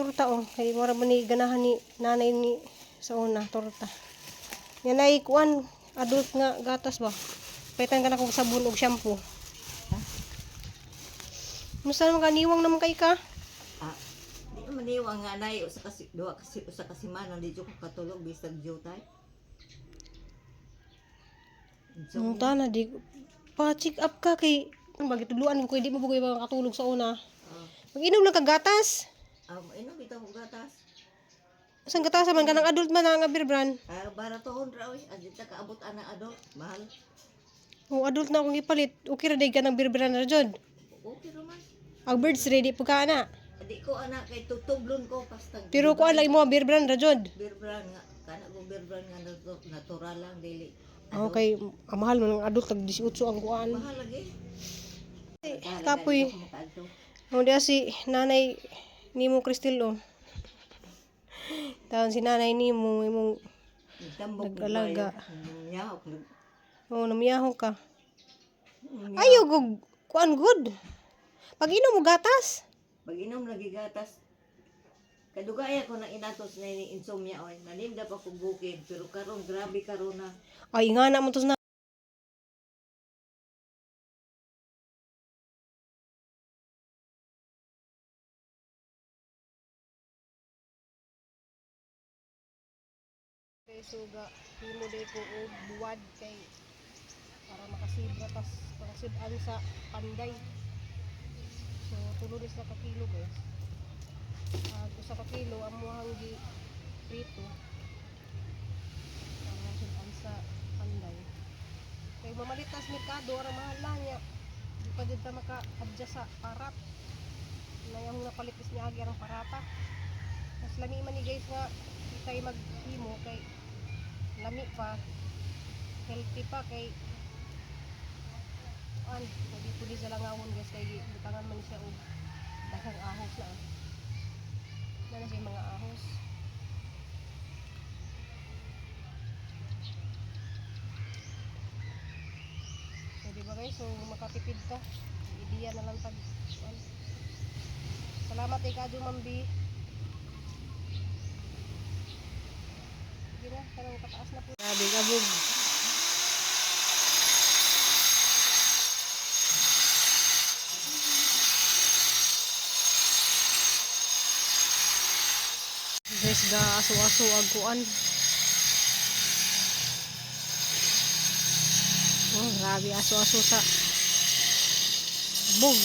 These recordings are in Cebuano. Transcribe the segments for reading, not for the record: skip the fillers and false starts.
Torta oh. Kay mura ba ni ganahan ni nanay ni sa una torta. Yan ay kuan adult nga gatas ba. Paitan ka na kog sabon ug shampoo. Musta naman ka niwang naman kay ka? Ah, di naman niyo ang anay usa kasi duha kasi usa ka semana di jud ko katulog bisag jutay. Ang tana di pa check up ka kay bagituluan ko kay di mo bugoy makatulog sa una. Ah, Mag-inom lang ka gatas. inom bitaw og gatas. Saan gatas man kanang adult man na nga beer brand. Ah, baratohon ra oy, adto ta kaabot ana adult, mahal. Oh, adult na akong gipalit. Okay ra day ka ng beer brand ra jud. Okay ra man. Ang birds ready po ka na. Di ko ana kay tutublon ko pastag. Pero kuan lang mo beer brand ra jud. Beer brand nga kana ko beer brand nga natural lang dili. Okay, ang mahal man ang adult tag 18 ang kuan. Mahal lagi. Kapoy. Mo diya si nanay nimo Cristel oh. Taon si nanay nimo imong Nagtambok Nag-alaga. Nyaok. oh namiyaho ka. Ayo gug kuan good. Pag inom mo gatas. Pag inom lagi gatas. Kadugaya ko na inatos na ini insomnia oy. Naninda pa kog bukid pero karon grabe karon na. Ay nga na mo tos na. Suga himo day ko og buwad kay para makasibra tas makasud-an sa panday. So tulo ni sila ka kilo guys. Ag usa ka kilo amuhang gi prito para makasud-an sa panday. Kay mamalit tas merkado ara mahal lang niya. Di pa jud ta maka-adjust sa parat. Na yung napalit is niagi ang parata. Mas lami man ni guys nga kitay maghimo kay lami pa, healthy pa kay an hindi pwede sa langawon guys kay butangan man siya og daghang ahos na na na siya yung mga ahos. So di ba guys, so makatipid ka, ideya na lang tag kuan. Salamat kay Kadyo Mambi. Sige na, kanang kataas na po. Grabe, abog. Guys, ga aso-aso ag kuan. Oh, grabe aso-aso sa abog.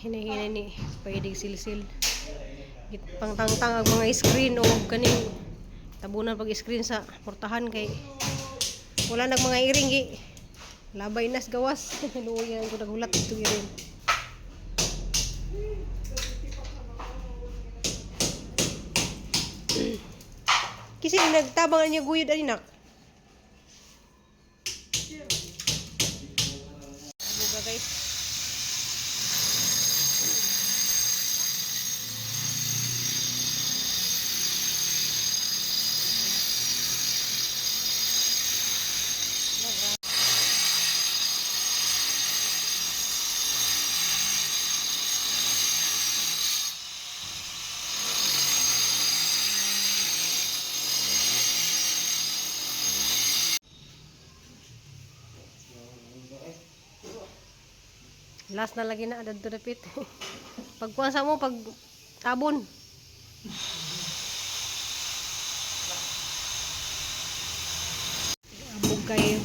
Hinahinay ni pwedeng silsil. Pangtangtang ang mga screen o kaning tabunan pag screen sa portahan kay wala nag mga iring gi. Labay nas gawas. Luoyan ko nagulat itong iring. Kasi nagtabang niya guyod ani nak. Buga guys. Last na lagi na adad to repeat. Pagkuha sa mo pag tabon. Abog kayo.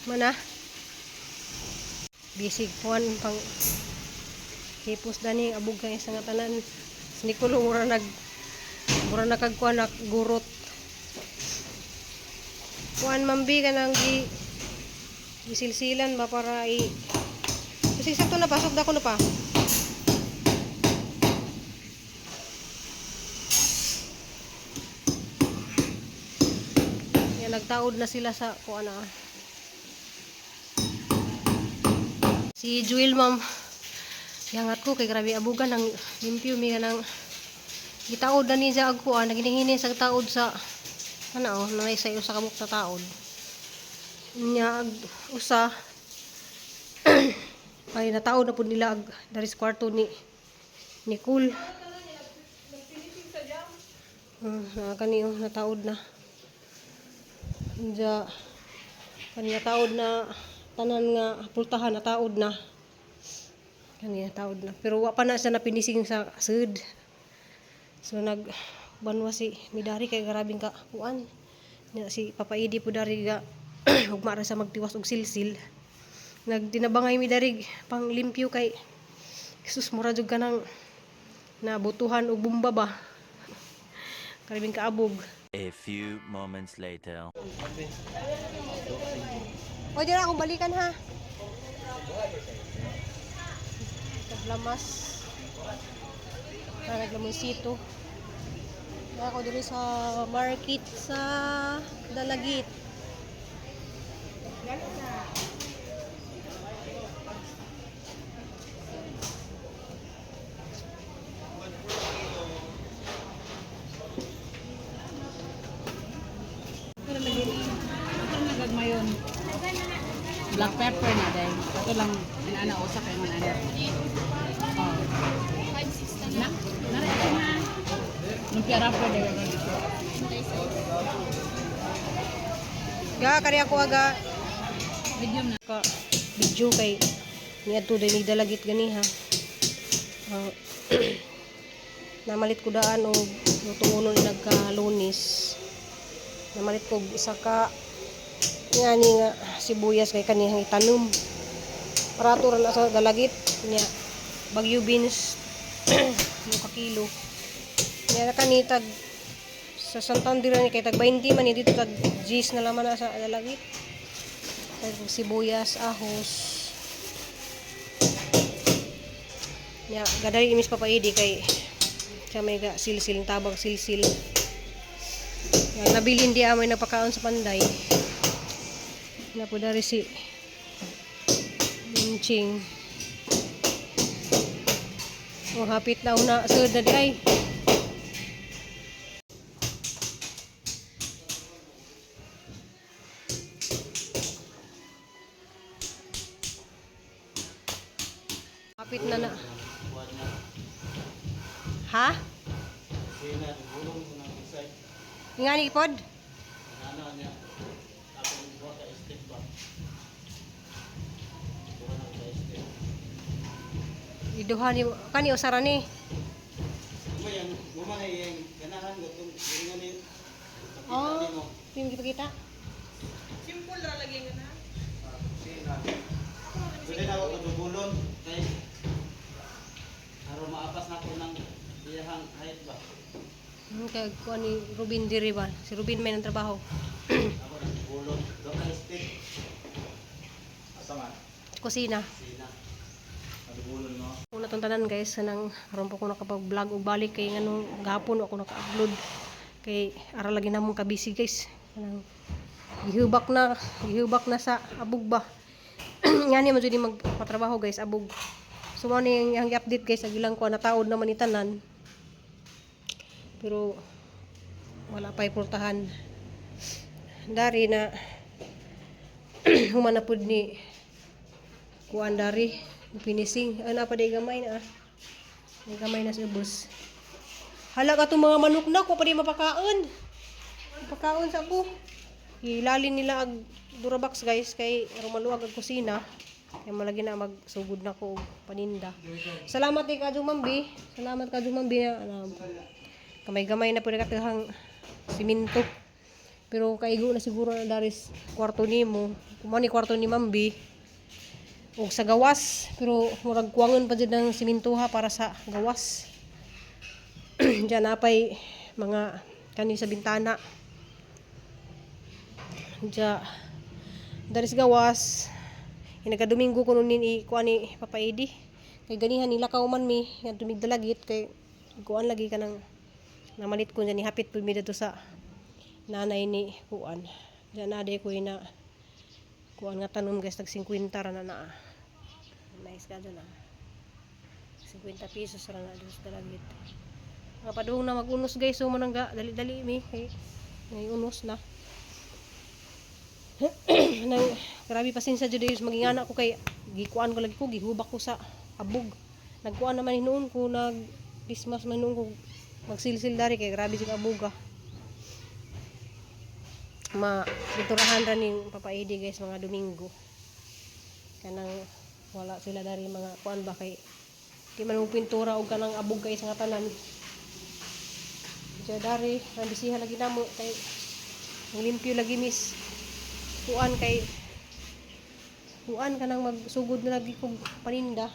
Mana? Bisig kuan pang hipos dani abog kay sa nga tanan. Si Nicolo mura nag mura na kag kuan nak gurot. Kuan mambi kanang gi gisilsilan ba para i kasi sakto na pasok dako na pa. Yan, nagtaod na sila sa kuan na. Si Jewel ma'am. Yangat ko kay grabe abugan ang limpyo mi kanang gitaod na niya ag kuan naginihini sa taod sa ano oh, nanay sa iyo sa kabuk sa taod. Nya ag usa ay nataod na pud nila ag dari sa kwarto ni Nicole. Kani oh, nataod na. Diya kani nataod na tanan nga pultahan, nataod na. Kani nataod na. Pero wa pa na siya napinising sa sud. So nag banwa si Midari kay grabing ka kuan. Nya si Papa Idi po dari ga ugma ra sa magtiwas og silsil. Nagtinabangay mi dari pang limpyo kay Jesus, mura jud ka nang nabutuhan og bomba ba. Karibing kaabog. A few moments later. O, di na akong balikan ha. Naglamas. Ah, naglamonsito. Na ako diri sa market sa Dalagit. Ito nagagmayon. Black pepper na dahil. Ito lang inana usa kay man ana. Oh. Na, na ito na. Lumpia wrapper dahil ano dito. Ga kari ako aga Medium na. ka video kay niadto day mig Dalagit gani ha. Ah, namalit ko daan og lutuonon nagka-Lunes. Namalit ko og isa ka ngani nga sibuyas kay kanihang itanom. Parato ra na sa Dalagit nya Bagyo beans mo ka kilo. Nya kani tag sa Santander ni kay tag 20 man ni dito, tag G's na laman na sa Dalagit. Tag sibuyas, ahos. Nya gadali imis papaidi kay siya may ga silsil tabang silsil. Nya nabilin di amoy nagpakaon sa panday. Na po dari si Munching. Oh, hapit na una sud na di ay. Hapit na na. Ha? Nga ni pod? Iduha ni kani usara ni. Oh, yung gipakita. Pwede na ako kadugulon kay aron maapas na ko ng iyahang height ba. Kay kuan ni Ruben diri ba? Si Ruben may ng trabaho. Ako nang dugulon. Do ka stick. Asa man? Kusina. Sina. Nadugulon no? Una tong tanan guys, kanang karon pa ko nakapag-vlog og balik kay nganong gahapon ako naka-upload kay ara lagi namong ka-busy guys. Kanang gihubak na sa abog ba. Ngani man jud ni magpatrabaho guys, abog. So mao ni ang i-update guys, ang ilang ko nataod naman ni tanan. Pero wala pa pultahan. Dari na human na pud ni kuan dari finishing ana pa day gamay na ah. May gamay na sa ubos. Hala ka mga manok na ko pa di mapakaon. Mapakaon sa ako. Ilalin nila ag Durabox guys kay aron maluwag ang kusina. Kaya malagi na magsugod na ko og paninda. Salamat kay Kadyo Mambi. Salamat Kadyo Mambi na gamay-gamay na pud katahang siminto. Pero kaigo na siguro na daris kwarto nimo. Kumo ni kwarto ni Mambi og sa gawas, pero murag kuwangon pa jud ng siminto ha para sa gawas. Diyan napay mga kani sa bintana. Diya daris gawas inagadomingo kuno nin i kuan ni Papa Edi kay ganihan nila kauman mi nga dumigdalagit kay kuan lagi kanang namalit ko niya ni hapit pud mi didto sa nanay ni kuan. Diyan na ko na kuan nga tanom guys, tag 50 ra na naa. Nice ka dun ah. 50 pesos ra na dun sa Dalagit. Mga padung na mag-unos guys, so manangga dali-dali mi kay may unos na. Nang grabe pasensya jud guys, magingana ko kay gikuan ko lagi ko, gihubak ko sa abog. Nagkuan naman hinuon ko, nag Christmas man noon ko magsilsil dari kay grabe jud abog ah. Ma pinturahan ra ning Papa Edi guys mga Domingo. Kanang wala sila dari mga kuan ba kay di man mo pintura og kanang abog kay sa nga tanan. Diya dari, rambisihan lagi namo kay ang limpyo lagi miss. Kuan kay kuan kanang magsugod na lagi kog paninda.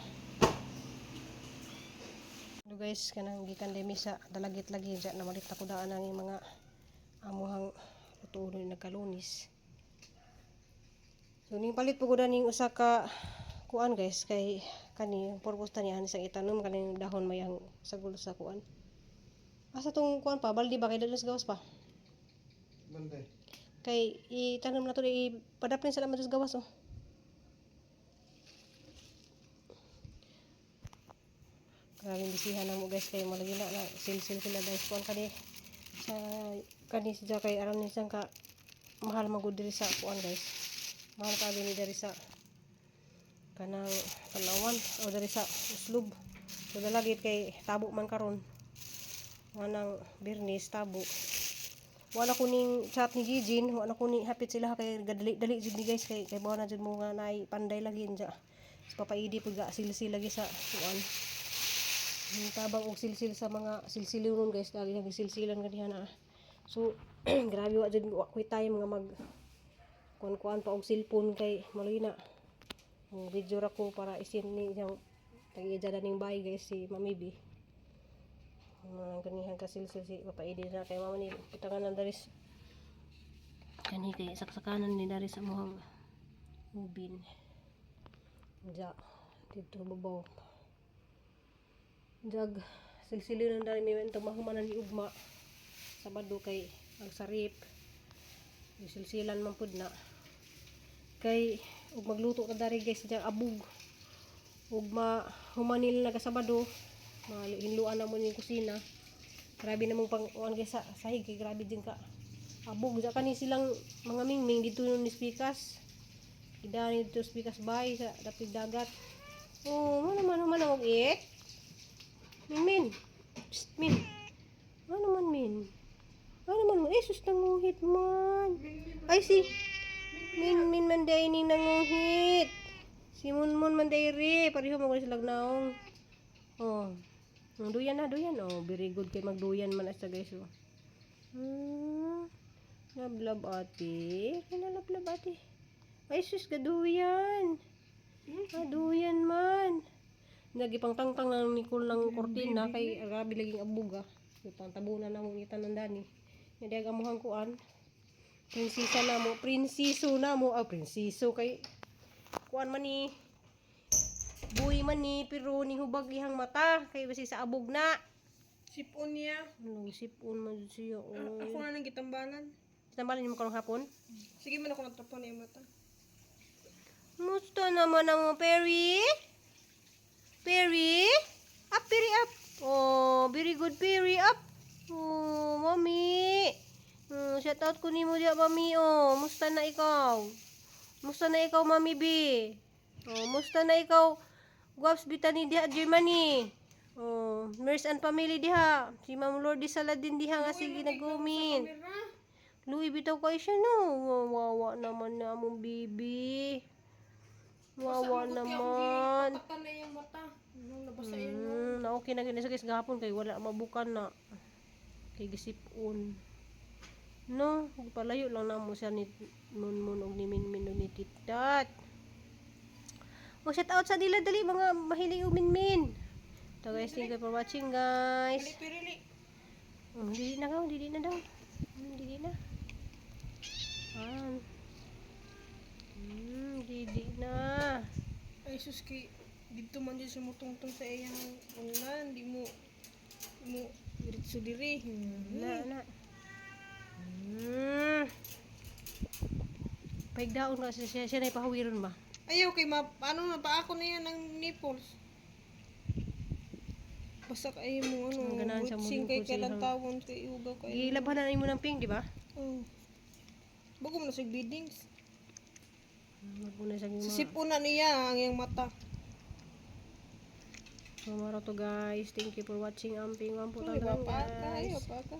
So guys, kanang gikan demi sa dalagit lagi diya namalit ako daan ang mga amuhang utuon nagkalunis. So ning palit po ko ning usa ka kuan guys kay kani ang purpose ta niya sang itanom kaning dahon mayang sagol sa kuan. Asa tong kuan pa baldi ba kay dalos gawas pa? Banday. Kay itanom na to ipadapin sa laman sa gawas oh. Grabe bisihan na mo guys kay malagi na na silsil sila guys kuan kani sa kani siya kay aron ni siyang ka mahal magud diri sa kuan guys. Mahal ka ni diri sa kanang Palawan o diri sa Uslob. So dalagit kay tabo man karon. Wanang Birnis tabo. Wala ko ning chat ni Gijin, wala ko ni hapit sila kay gadali dali jud ni guys kay kay buwan na jud mo nga naay panday lagi nja. Sa papaidi pud ga silsil lagi sa kuan. Yung tabang og silsil sa mga silsilunon guys, lagi nang silsilan ganihan na. So grabe wa jud wa koy time nga mag kuan-kuan pa og cellphone kay maloy na. Ang video ra ko para isin ni iyang tag-iya ning bahay guys si Mami B. Mga ganihan ka silsil si papaidi na kay mama ni putangan ng daris kani kay saksakanan ni dari sa muhang ubin. Ja, dito babaw. Jag silsilin ng dari may itong mahumanan ni ugma. Sabado kay ang sarip. Silsilan man pud na. Kay ug magluto ka dari guys diyan abog. Ug mahumanil na ka Sabado, mahinluan na mo ning kusina. Grabe namang pang uan guys sa sahig kay grabe din ka. Abog ja kani silang mga mingming dito ni spikas. Idani dito spikas bay sa dapig dagat. Oh, mo naman man og it. Min min. Psst, min. Ano man min? Ano man mo? Eh, sus nanguhit man. Ay si Min min man day ni nanguhit. Si Munmun man day ri. Pareho mo ko sila naong. Oh. Ang duyan na, duyan. Oh, very good kay magduyan man asa guys. Oh. Lablab ate. Kinalablab ate. Ay sus, gaduyan. Aduyan man. Nagipangtangtang lang ni Nicole ng kortina kay grabe laging abog ah. Ipangtabunan na mo itanan dani. Nga diag amuhang kuan. Prinsesa na mo, prinsiso na mo, ah, prinsiso kay kuan man ni buhi man ni pero ning hubag ihang mata kay basi sa abog na. Sipon niya. Anong sipon man jud siya oy. Ako na nang gitambalan. Tambalan nimo karong hapon? Sige man ako nagtapon na yung mata. Musta naman ang mga Perry? Perry? Up, Perry, up. Oh, very good, Perry, up. Oh, mami. Oh, shout out ko nimo diya, mami. Oh, musta na ikaw? Musta na ikaw, mami B? Oh, musta na ikaw? Guaps bitani diha Germany. Oh, nurse and family diha. Si Ma'am Lourdes Saladin diha nga sige nagumin. Louis bitaw kay siya no. Wawa naman na among bibi. Wawa naman. Patakan na yung mata. Nung nabasa yun. Na okay na gini sa guys gahapon kay wala mabukan na. Kay gisipon. No, palayo lang namo siya ni Munmun og ni Minmin og ni Titat. O shout out sa dila dali mga mahilig og Minmin. So guys, thank you for watching guys. Pirili. Oh, dili na ka, dili na daw. Dili na. An. Dili na. Ay sus kay dito man dyan sumutungtong sa iyang ulan. Di mo mo diretso diri. Na, na. Paigdaon ka siya, siya na ipahawiron ba? Ayaw kay ma ano na pa ako na yan ng nipples. Basta kay mo ano, Ang ganahan siya mo butsing kay lingkod sa kailan iyang- tawon kay uga kay. Gilabhan na mo ng pink, di ba? Oh. Bago mo na sa biddings. Magunay sa Sa mga. sipuna niya ang iyang mata. So, maro to guys. Thank you for watching. Amping Uy, amputan pa ka, guys. pa ka.